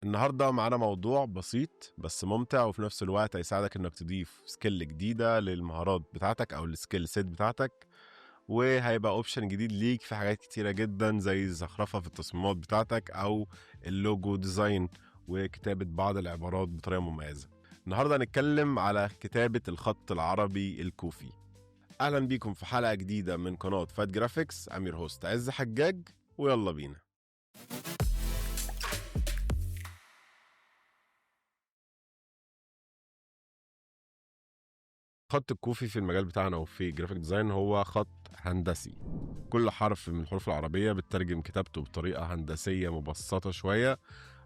النهارده معانا موضوع بسيط بس ممتع، وفي نفس الوقت هيساعدك انك تضيف skill جديدة للمهارات بتاعتك او ال skill set بتاعتك، وهيبقى option جديد ليك في حاجات كتيرة جدا زي الزخرفه في التصميمات بتاعتك او ال logo design وكتابه بعض العبارات بطريقة مميزة. النهارده هنتكلم على كتابه الخط العربي الكوفي. اهلا بيكم في حلقة جديدة من قناة فات جرافيكس. I'm your host عز حجاج، ويلا بينا. خط الكوفي في المجال بتاعنا وفي graphic design هو خط هندسي. كل حرف من الحروف العربية بتترجم كتابته بطريقة هندسية مبسطة شوية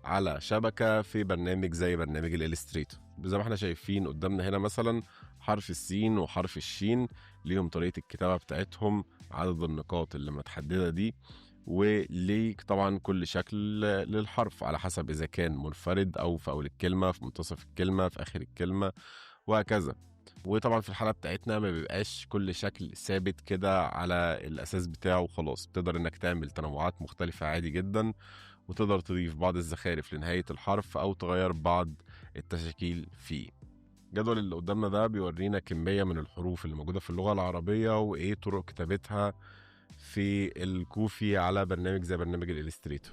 على شبكة في برنامج زي برنامج ال Illustrator. زي ما احنا شايفين قدامنا هنا مثلا حرف السين وحرف الشين ليهم طريقة الكتابة بتاعتهم، عدد النقاط اللي متحددة دي، وليه طبعا كل شكل للحرف على حسب إذا كان منفرد أو في أول الكلمة، في منتصف الكلمة، في آخر الكلمة، وهكذا. وطبعا في الحالة بتاعتنا ما بيبقاش كل شكل ثابت كده على الأساس بتاعه وخلاص، بتقدر إنك تعمل تنوعات مختلفة عادي جدا، وتقدر تضيف بعض الزخارف لنهاية الحرف أو تغير بعض التشكيل فيه. الجدول اللي قدامنا ده بيورينا كمية من الحروف اللي موجودة في اللغة العربية وإيه طرق كتابتها في الكوفي على برنامج زي برنامج ال Illustrator.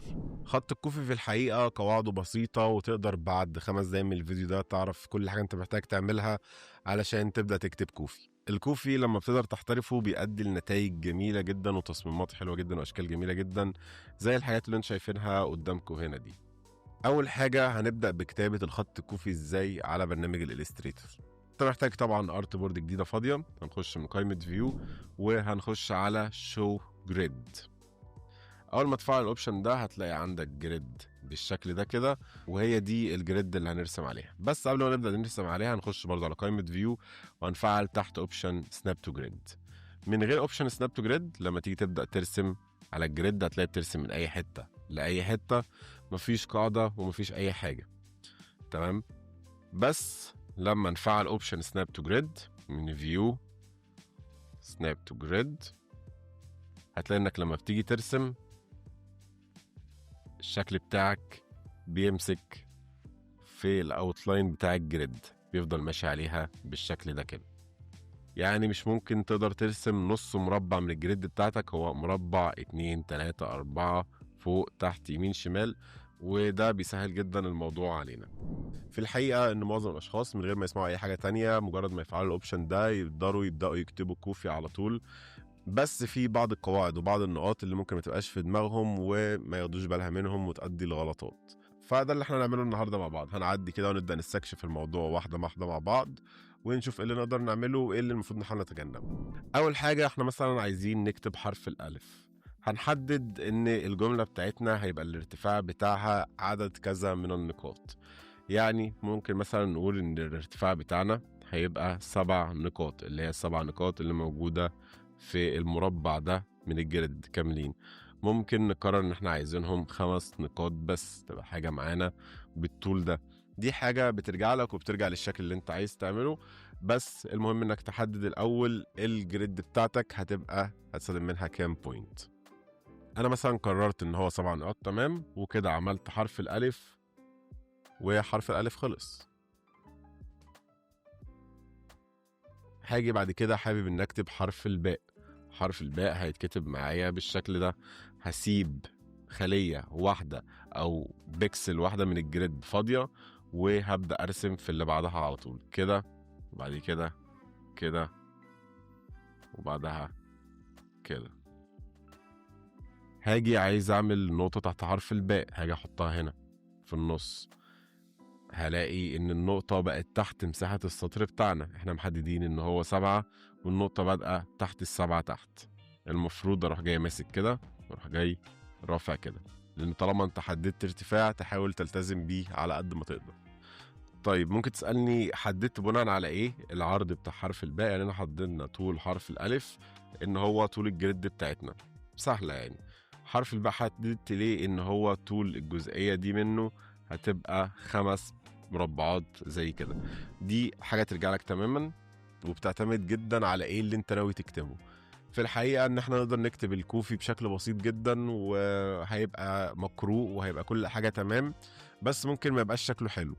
خط الكوفي في الحقيقة قواعده بسيطة، وتقدر بعد 5 دقايق من الفيديو ده تعرف كل حاجة انت محتاج تعملها علشان تبدأ تكتب كوفي. الكوفي لما بتقدر تحترفه بيؤدي لنتائج جميلة جدا وتصميمات حلوة جدا وأشكال جميلة جدا زي الحاجات اللي انتم شايفينها قدامكم هنا دي. أول حاجة هنبدأ بكتابة الخط الكوفي ازاي على برنامج ال Illustrator. انت محتاج طبعا artboard جديدة فاضية. هنخش من قائمة view وهنخش على show grid. اول ما تفعل ال option ده هتلاقي عندك grid بالشكل ده كده، وهي دي ال grid اللي هنرسم عليها. بس قبل ما نبدا نرسم عليها هنخش برضه على قائمة view وهنفعل تحت option snap to grid. من غير option snap to grid لما تيجي تبدا ترسم على ال grid هتلاقي بترسم من اي حتة لاي حتة، مفيش قاعدة ومفيش اي حاجة، تمام؟ بس لما نفعل option snap to grid من view snap to grid هتلاقي انك لما بتيجي ترسم الشكل بتاعك بيمسك في ال outline بتاع ال grid، بيفضل ماشي عليها بالشكل ده كده. يعني مش ممكن تقدر ترسم نص مربع من ال grid بتاعتك، هو مربع 2 3 4 فوق تحت يمين شمال، وده بيسهل جدا الموضوع علينا. في الحقيقة ان معظم الاشخاص من غير ما يسمعوا اي حاجة تانية مجرد ما يفعلوا ال option ده يقدروا يبدأوا يكتبوا كوفي على طول، بس في بعض القواعد وبعض النقاط اللي ممكن ما تبقاش في دماغهم وما ياخدوش بالها منهم وتؤدي لغلطات. فده اللي احنا هنعمله النهارده مع بعض، هنعدي كده ونبدا نستكشف الموضوع واحدة واحدة مع بعض ونشوف ايه اللي نقدر نعمله وايه اللي المفروض نحاول نتجنبه. اول حاجة احنا مثلا عايزين نكتب حرف الالف. هنحدد ان الجملة بتاعتنا هيبقى الارتفاع بتاعها عدد كذا من النقاط، يعني ممكن مثلا نقول ان الارتفاع بتاعنا هيبقى 7 نقاط، اللي هي 7 نقاط اللي موجودة في المربع ده من ال grid كاملين. ممكن نقرر ان احنا عايزينهم 5 نقاط بس، تبقى حاجة معانا بالطول ده. دي حاجة بترجع لك وبترجع للشكل اللي انت عايز تعمله، بس المهم انك تحدد الاول ال grid بتاعتك هتبقى هتستخدم منها كام point. انا مثلا قررت ان هو 7 نقاط، تمام، وكده عملت حرف الالف وحرف الالف خلص. هاجي بعد كده حابب ان اكتب حرف الباء. حرف الباء هيتكتب معايا بالشكل ده. هسيب خلية واحدة او بيكسل واحدة من ال grid فاضية وهبدأ ارسم في اللي بعدها على طول كده، وبعد كده كده، وبعدها كده. هاجي عايز اعمل نقطة تحت حرف الباء، هاجي احطها هنا في النص. هلاقي ان النقطة بقت تحت مساحة السطر بتاعنا، احنا محددين ان هو 7 والنقطة بادئة تحت 7 تحت. المفروض اروح جاي ماسك كده واروح جاي رافع كده، لان طالما انت حددت ارتفاع تحاول تلتزم بيه على قد ما تقدر. طيب ممكن تسألني حددت بناء على ايه العرض بتاع حرف الباء؟ يعني انا حددنا طول حرف الالف ان هو طول ال grid بتاعتنا، سهلة يعني. حرف الباء حددت ليه ان هو طول الجزئية دي منه هتبقى 5 مربعات زي كده. دي حاجة ترجع لك تماما وبتعتمد جدا على ايه اللي انت ناوي تكتبه. في الحقيقة ان احنا نقدر نكتب الكوفي بشكل بسيط جدا وهيبقى مقروء وهيبقى كل حاجة تمام، بس ممكن ما يبقاش شكله حلو.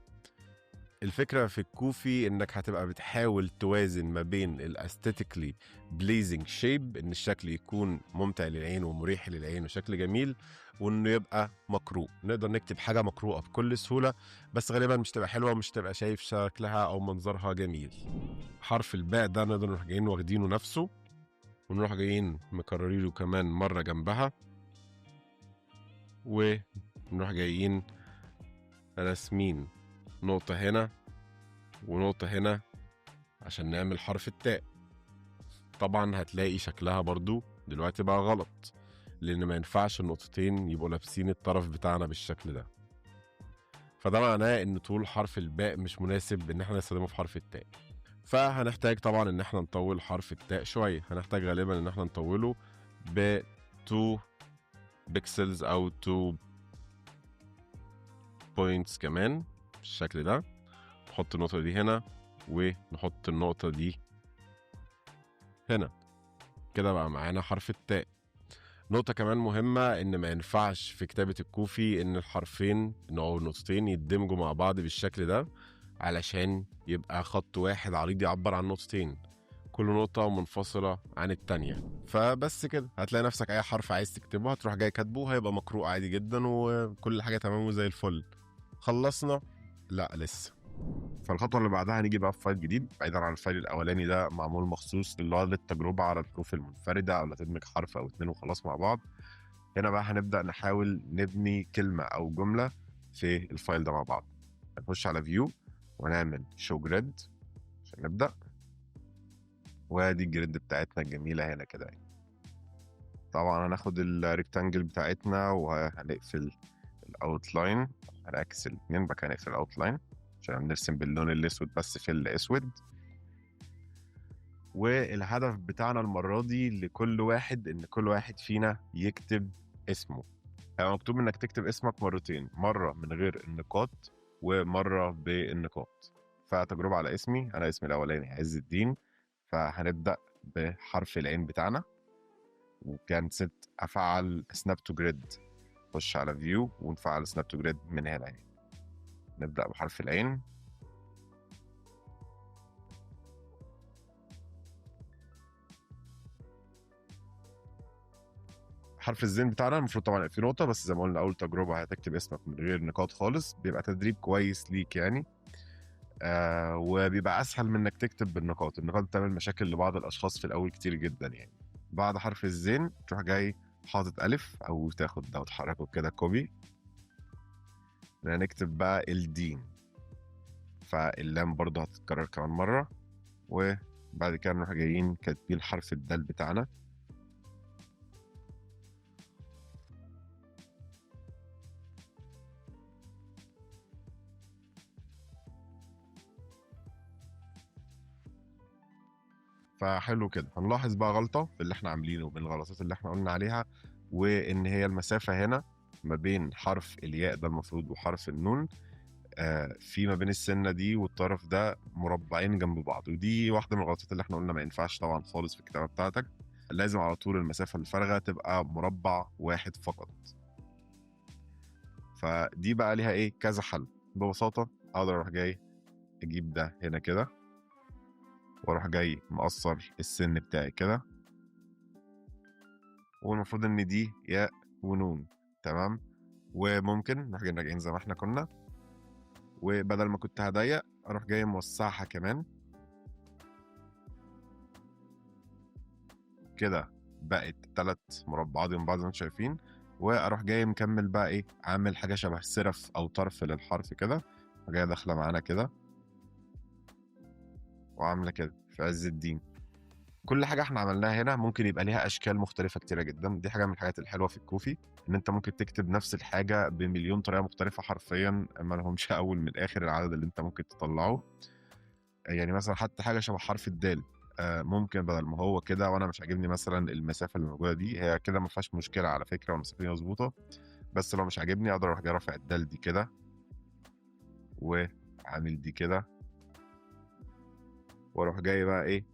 الفكرة في الكوفي انك هتبقى بتحاول توازن ما بين ال aesthetically pleasing shape، ان الشكل يكون ممتع للعين ومريح للعين وشكل جميل، وانه يبقى مقروء. نقدر نكتب حاجة مقروءة بكل سهولة، بس غالبا مش تبقى حلوة ومش تبقى شايف شكلها او منظرها جميل. حرف الباء ده نقدر نروح جايين واخدينه نفسه ونروح جايين مكررينه كمان مرة جنبها، ونروح جايين راسمين نقطة هنا ونقطة هنا عشان نعمل حرف التاء. طبعا هتلاقي شكلها برضو دلوقتي بقى غلط، لأن ما ينفعش النقطتين يبقوا لابسين الطرف بتاعنا بالشكل ده، فده معناه إن طول حرف الباء مش مناسب إن احنا نستخدمه في حرف التاء. فهنحتاج طبعا إن احنا نطول حرف التاء شوية، هنحتاج غالبا إن احنا نطوله ب 2 pixels أو 2 points كمان بالشكل ده. نحط النقطة دي هنا ونحط النقطة دي هنا، كده بقى معانا حرف التاء. نقطة كمان مهمة، إن ما ينفعش في كتابة الكوفي إن الحرفين أو النقطتين يتدمجوا مع بعض بالشكل ده، علشان يبقى خط واحد عريض يعبر عن نقطتين، كل نقطة منفصلة عن التانية. فبس كده هتلاقي نفسك أي حرف عايز تكتبه هتروح جاي كاتبه، هيبقى مقروء عادي جدا وكل حاجة تمام وزي الفل. خلصنا؟ لا لسه. فالخطوة اللي بعدها هنيجي بقى في file جديد بعيدا عن ال file الأولاني ده، معمول مخصوص اللي هو للتجربة على الحروف المنفردة أو تدمج حرف أو اتنين وخلاص مع بعض. هنا بقى هنبدأ نحاول نبني كلمة أو جملة في ال file ده مع بعض. هنخش على view ونعمل show grid عشان نبدأ، وادي ال grid بتاعتنا الجميلة هنا كده. طبعا هناخد ال rectangle بتاعتنا وهنقفل ال outline، هنعكس الاثنين بقى، هنقفل ال outline عشان نرسم باللون الاسود بس في الاسود. والهدف بتاعنا المرة دي لكل واحد ان كل واحد فينا يكتب اسمه. هيبقى مكتوب انك تكتب اسمك مرتين، مرة من غير النقاط ومرة بالنقاط. فتجربه على اسمي، انا اسمي الاولاني عز الدين، فهنبدا بحرف العين بتاعنا، وكان ست افعل snap to grid، نخش على view ونفعل snap to grid من هنا يعني. نبدأ بحرف العين، حرف الزين بتاعنا المفروض طبعا في نقطة، بس زي ما قلنا أول تجربة هتكتب اسمك من غير نقاط خالص، بيبقى تدريب كويس ليك يعني، وبيبقى أسهل من إنك تكتب بالنقاط. النقاط بتعمل مشاكل لبعض الأشخاص في الأول كتير جدا يعني. بعد حرف الزين تروح جاي حاطط ألف أو تاخد ده وتحركه كده copy. هنكتب بقى الدين، فاللام برضه هتتكرر كمان مرة، وبعد كده نروح جايين كاتبين حرف الدال بتاعنا. فحلو كده. هنلاحظ بقى غلطة في اللي احنا عاملينه بين الغلطات اللي احنا قلنا عليها، وان هي المسافة هنا ما بين حرف الياء ده المفروض وحرف النون، في ما بين السنة دي والطرف ده مربعين جنب بعض، ودي واحدة من الغلطات اللي احنا قلنا ما ينفعش طبعا خالص في الكتابة بتاعتك. لازم على طول المسافة الفارغة تبقى مربع واحد فقط. فدي بقى ليها ايه كذا حل. ببساطة اقدر اروح جاي اجيب ده هنا كده، واروح جاي مقصر السن بتاعي كده، والمفروض ان دي ياء ونون، تمام. وممكن نروح جايين راجعين زي ما احنا كنا، وبدل ما كنت هضيق اروح جاي موسعها كمان كده، بقت 3 مربعات من بعض زي ما انتم شايفين. واروح جاي مكمل بقى ايه، عامل حاجة شبه سرف او طرف للحرف كده، وجاية داخله معانا كده وعامله كده في عز الدين. كل حاجة احنا عملناها هنا ممكن يبقى ليها اشكال مختلفة كتيرة جدا. دي حاجة من الحاجات الحلوة في الكوفي، ان انت ممكن تكتب نفس الحاجة بمليون طريقه مختلفة حرفيا، ما لهمش اول من الاخر العدد اللي انت ممكن تطلعه. يعني مثلا حتى حاجة شبه حرف الدال، ممكن بدل ما هو كده وانا مش عاجبني مثلا المسافة اللي موجودة دي، هي كده ما فيهاش مشكلة على فكرة والمسافة دي مظبوطة، بس لو مش عاجبني اقدر اروح جاي رافع الدال دي كده وعامل دي كده، واروح جاي بقى ايه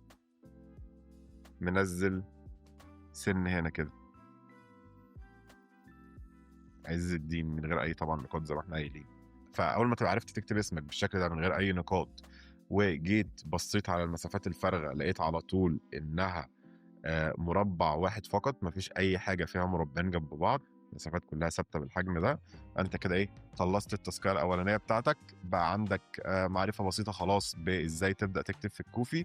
منزل سن هنا كده عز الدين من غير اي طبعا نقاط زي ما احنا قايلين. فاول ما تبقى عرفت تكتب اسمك بالشكل ده من غير اي نقاط، وجيت بصيت على المسافات الفارغة لقيت على طول انها مربع واحد فقط، مفيش اي حاجة فيها مربعين جنب بعض، المسافات كلها ثابتة بالحجم ده. انت كده ايه، خلصت التاسكيه الاولانية بتاعتك، بقى عندك معرفة بسيطة خلاص بازاي تبدا تكتب في الكوفي،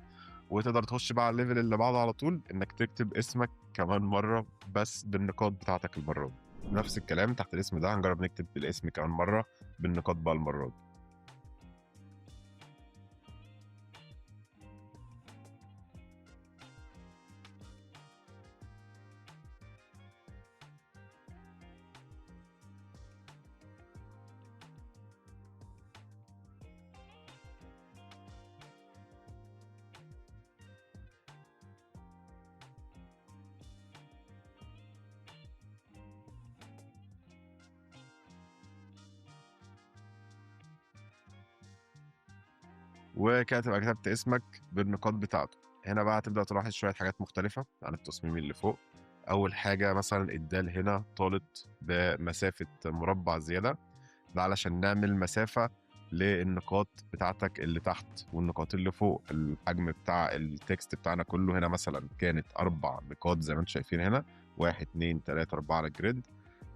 وتقدر تخش بقى على ال level اللي بعده على طول، انك تكتب اسمك كمان مرة بس بالنقاط بتاعتك المرة دي. نفس الكلام تحت الاسم ده هنجرب نكتب الاسم كمان مرة بالنقاط بقى المرة دي. وكده تبقى كتبت اسمك بالنقاط بتاعته. هنا بقى هتبدأ تلاحظ شوية حاجات مختلفة عن التصميم اللي فوق. أول حاجة مثلا الدال هنا طالت بمسافة مربع زيادة، ده علشان نعمل مسافة للنقاط بتاعتك اللي تحت والنقاط اللي فوق. الحجم بتاع ال text بتاعنا كله هنا مثلا كانت 4 نقاط زي ما انتم شايفين هنا، 1 2 3 4 على ال grid.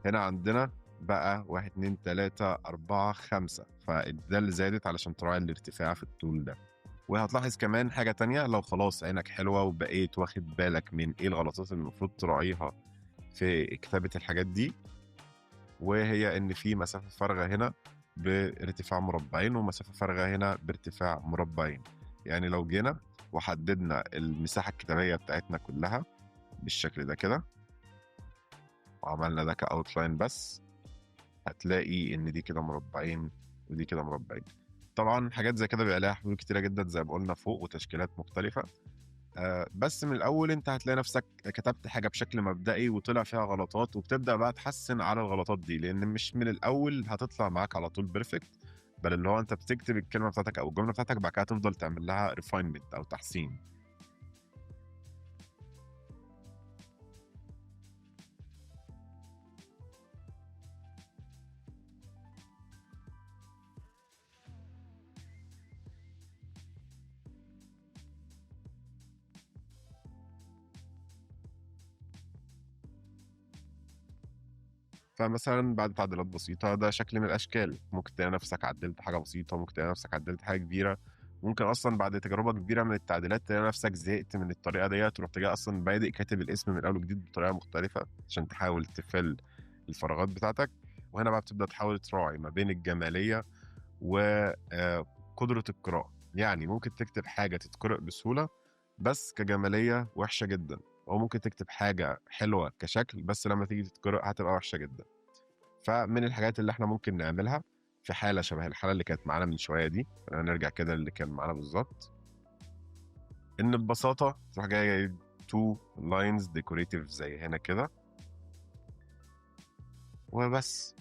هنا عندنا بقى 1 2 3 4 5، فالدال زادت علشان تراعي الارتفاع في الطول ده. وهتلاحظ كمان حاجة تانية، لو خلاص عينك حلوة وبقيت واخد بالك من ايه الغلطات اللي المفروض تراعيها في كتابة الحاجات دي، وهي ان في مسافة فارغة هنا بارتفاع مربعين ومسافة فارغة هنا بارتفاع مربعين. يعني لو جينا وحددنا المساحة الكتابية بتاعتنا كلها بالشكل ده كده وعملنا ده ك outline بس، هتلاقي ان دي كده مربعين ودي كده مربعين. طبعا حاجات زي كده بيبقى لها حلول كتيرة جدا زي ما قلنا فوق وتشكيلات مختلفة، بس من الاول انت هتلاقي نفسك كتبت حاجة بشكل مبدئي وطلع فيها غلطات، وبتبدا بقى تحسن على الغلطات دي، لان مش من الاول هتطلع معاك على طول perfect، بل اللي هو انت بتكتب الكلمة بتاعتك او الجملة بتاعتك بعد كده تفضل تعمل لها refinement او تحسين. فمثلا بعد تعديلات بسيطة ده شكل من الأشكال، ممكن تلاقي نفسك عدلت حاجة بسيطة، ممكن تلاقي نفسك عدلت حاجة كبيرة، ممكن أصلا بعد تجربة كبيرة من التعديلات تلاقي نفسك زهقت من الطريقة ديت تروح تجي أصلا بادئ كاتب الاسم من الأول وجديد بطريقة مختلفة عشان تحاول تفل الفراغات بتاعتك. وهنا بقى بتبدأ تحاول تراعي ما بين الجمالية وقدرة القراءة. يعني ممكن تكتب حاجة تتقرأ بسهولة بس كجمالية وحشة جدا، أو ممكن تكتب حاجة حلوة كشكل بس لما تيجي تتقرأ هتبقى وحشة جدا. فمن الحاجات اللي احنا ممكن نعملها في حالة شبه الحالة اللي كانت معانا من شوية دي، نرجع كده اللي كان معانا بالظبط، إن ببساطة تروح جاي 2 lines decorative زي هنا كده وبس،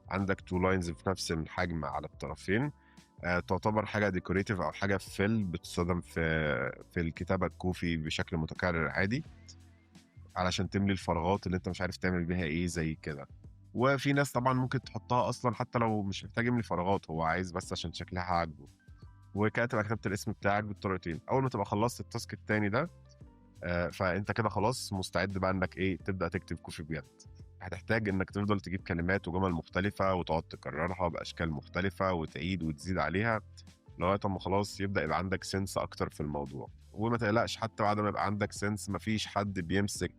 عندك 2 lines في نفس الحجم على الطرفين، تعتبر حاجة decorative أو حاجة fill بتستخدم في الكتابة الكوفي بشكل متكرر عادي علشان تملي الفراغات اللي انت مش عارف تعمل بيها ايه زي كده. وفي ناس طبعا ممكن تحطها اصلا حتى لو مش محتاج يملي فراغات، هو عايز بس عشان شكلها عاجبه. وكده تبقى كتبت الاسم بتاعك بالطريقتين. اول ما تبقى خلصت ال task التاني ده، فانت كده خلاص مستعد بقى انك ايه تبدا تكتب كوفي بجد. هتحتاج انك تفضل تجيب كلمات وجمل مختلفة وتقعد تكررها باشكال مختلفة وتعيد وتزيد عليها لغاية اما خلاص يبدا يبقى عندك sense اكتر في الموضوع. وما تقلقش، حتى بعد ما يبقى عندك sense مفيش حد بيمسك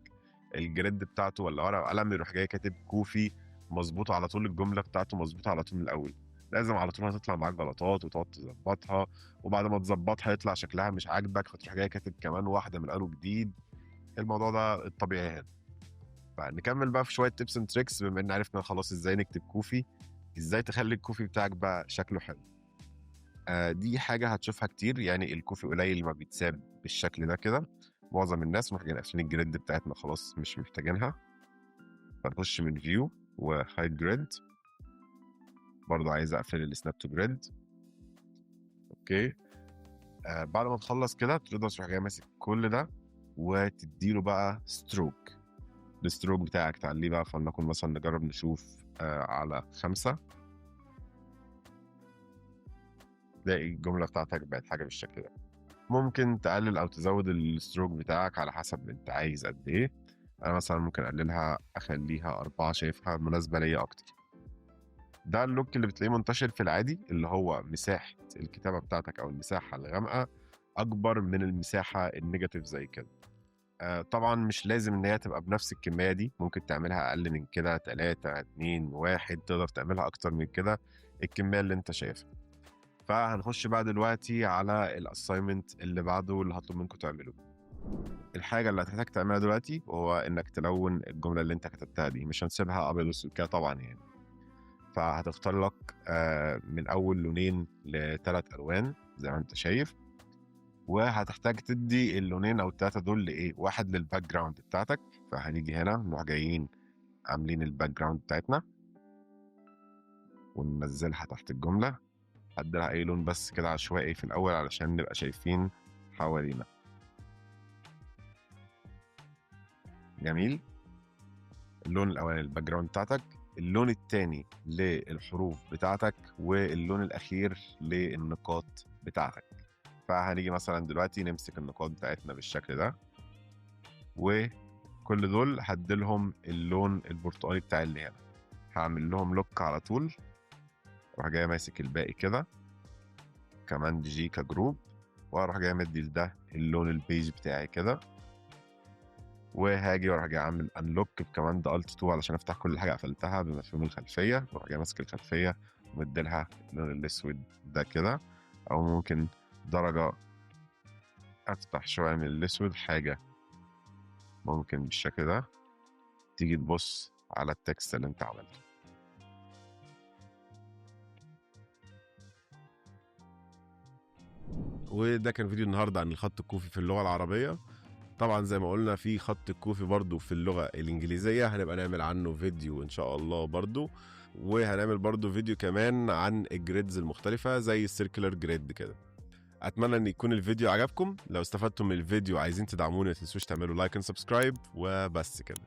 ال grid بتاعته ولا ورقة وقلم يروح جاي كاتب كوفي مظبوط على طول، الجملة بتاعته مظبوطة على طول من الاول. لازم على طول هتطلع معاك غلطات وتقعد تظبطها، وبعد ما تظبطها يطلع شكلها مش عاجبك فتروح جاي كاتب كمان واحدة من الاول وجديد. الموضوع ده الطبيعي هنا. فنكمل بقى في شوية tips and tricks، بما ان عرفنا خلاص ازاي نكتب كوفي، ازاي تخلي الكوفي بتاعك بقى شكله حلو. دي حاجة هتشوفها كتير، يعني الكوفي قليل ما بيتساب بالشكل ده كده، معظم الناس محتاجين قافلين ال grid بتاعتنا خلاص مش محتاجينها. فنخش من view و hide grid، برضه عايز اقفل ال snap to grid. okay، بعد ما تخلص كده تقدر تروح جاي ماسك كل ده وتديله بقى stroke. ال stroke بتاعك تعليه بقى، فلنكن مثلا نجرب نشوف على 5. تلاقي الجملة بتاعتك بقت حاجة بالشكل ده. ممكن تقلل او تزود ال stroke بتاعك على حسب انت عايز قد ايه. انا مثلا ممكن اقللها اخليها 4، شايفها مناسبة ليا اكتر. ده ال lock اللي بتلاقيه منتشر في العادي، اللي هو مساحة الكتابة بتاعتك او المساحة الغامقه اكبر من المساحة ال negative زي كده. طبعا مش لازم ان هي تبقى بنفس الكمية دي، ممكن تعملها اقل من كده، 3 2 1، تقدر تعملها اكتر من كده، الكمية اللي انت شايفها. فهنخش بقى دلوقتي على ال assignment اللي بعده اللي هطلب منكم تعملوه. الحاجة اللي هتحتاج تعملها دلوقتي وهو انك تلون الجملة اللي انت كتبتها دي، مش هنسيبها ابيض واسود كده طبعا يعني. فهتختار لك من اول لونين لثلاث الوان زي ما انت شايف، وهتحتاج تدي اللونين او الثلاثة دول لايه؟ واحد لل background بتاعتك، فهنيجي هنا نروح جايين عاملين ال background بتاعتنا وننزلها تحت الجملة. هديلها اي لون بس كده عشوائي في الاول علشان نبقى شايفين حوالينا. جميل. اللون الاولاني ال background بتاعتك، اللون الثاني للحروف بتاعتك، واللون الاخير للنقاط بتاعتك. فهنيجي مثلا دلوقتي نمسك النقاط بتاعتنا بالشكل ده، وكل دول هديلهم اللون البرتقالي بتاع اللي هنا. هعمل لهم lock على طول، اروح جاي ماسك الباقي كده command G ك group، واروح جاي مدي لده اللون البيج بتاعي كده، وهاجي واروح جاي اعمل unlock ب command alt 2 علشان افتح كل حاجة قفلتها بما فيهم الخلفية، واروح جاي ماسك الخلفية ومديلها اللون الاسود ده كده، او ممكن درجه افتح شوية من الاسود، حاجة ممكن بالشكل ده. تيجي تبص على ال text اللي انت عملته. وده كان فيديو النهارده عن الخط الكوفي في اللغة العربية. طبعا زي ما قلنا في خط الكوفي برضو في اللغة الانجليزية، هنبقى نعمل عنه فيديو ان شاء الله برضو، وهنعمل برضو فيديو كمان عن ال grids المختلفة زي ال circular grid كده. اتمنى ان يكون الفيديو عجبكم. لو استفدتم من الفيديو عايزين تدعموني ما تنسوش تعملوا like and subscribe، وبس كده.